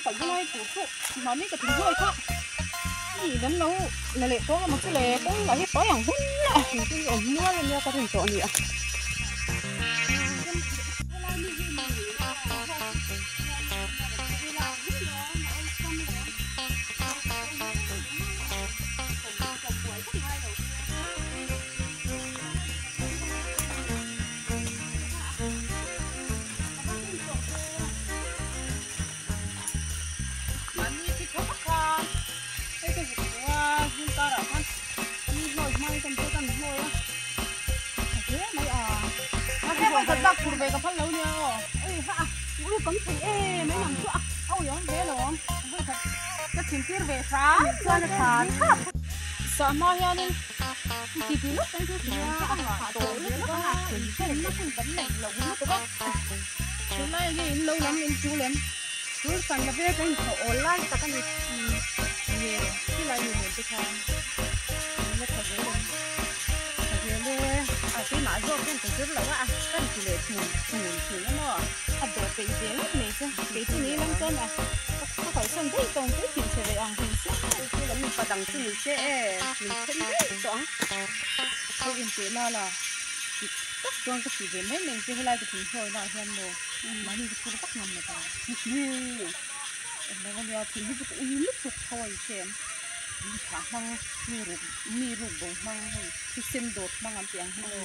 kan kal dawn a hei tur chu mahni ka thing hnuai kha mi in an lo la leh tawng emaw chu le kawng lah hi fai ang hun a thing chu hi awm nual ania ka rin tawh a ni a. Mahni thi tho vak kha hei ka zuk hmu a hmun karah khan mi hlawi hmang kan te kan hlawi a tha hle mai a mahse vawi khat bak phur ve ka phal lo nia aw ui ha a ui kam thei em mai ang chu a a ui awm ve lo awm vawi khat ka chhin tir ve hram chuan a tha thlap sahma hianin ti ti lawk ang chu nia a ngah tawh lutuk a thlenna hun kan neih loh lutuk a tunlai nge in lo lam in chu lem tul san la ve ka inthawh awl lai tak a ni nge khilai mi nen te khan in la tha zel em tha zel e a keimah zawk hian ka zir lo a kan ti leh thun thun thin a maw a dawh peih ve ngawt mai chu kei chu ni lang chuan a ka kalsan daih tawh ang chu thinchhe ve ang heng sia chu lam mipa dang chu ni se e min then daih tawh ang ho inteh la la dik tak chuan ka tih ve mai mai chu helai ka thinghawi lah hian maw mahni ka phur vak ngam lo ta englo ania thing hi chu ka ui lutuk tho a inhrem mi thah hmang mi ruk mi ruk bo hmang hei thisen dawt hmang an tih ang hi maw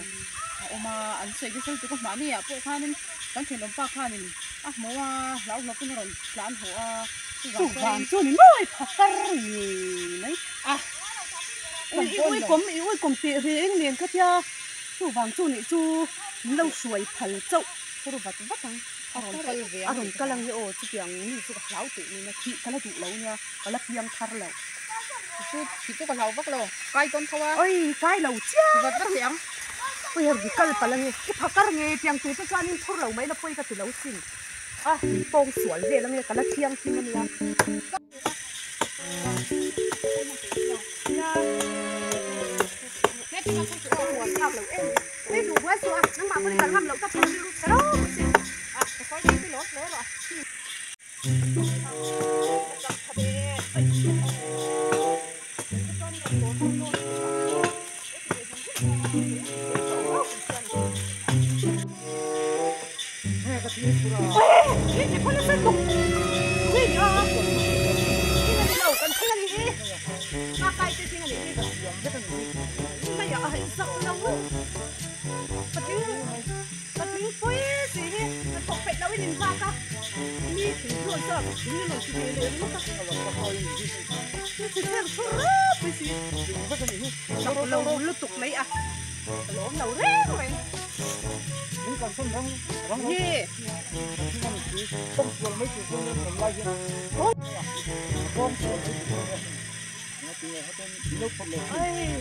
a awm a an sawi nasa lutuk a mahni ah pawh khanin kan thenawm pa khanin a hmu a hlau hlawkin a rawn tlan haw a chuvang chuan ni mawi phakar ni mai a ui i ui kawm i ui kawm teh reng nen kha tia chuvang chu nih chu min lo hruai phal chauh phur vat vat ang a rawn kal ve a rawn kal ang hi aw chutiang mi chu ka hlau teh nen a thih ka la duh lo nia ka la piang thar lo chu thih chu ka hlau vak lo kai tawn tho a oi kai lo chiang vat vat teh ang ui a rawn kal palh ange i phakar nge tiang tur te chuanin phur lo mai la pawi ka ti lo sin a min pawng sual vel ange ka la thianghlim ania.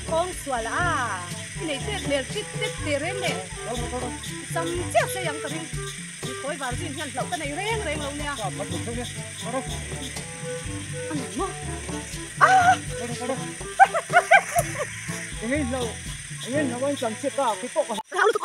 Kawngsual a i nei tet hmel tit tet teh reng leh sam chiah sei ang ka ring mi khawi var zin hian hlauh ka nei reng reng lo nia a ni maw ah hlau lutuk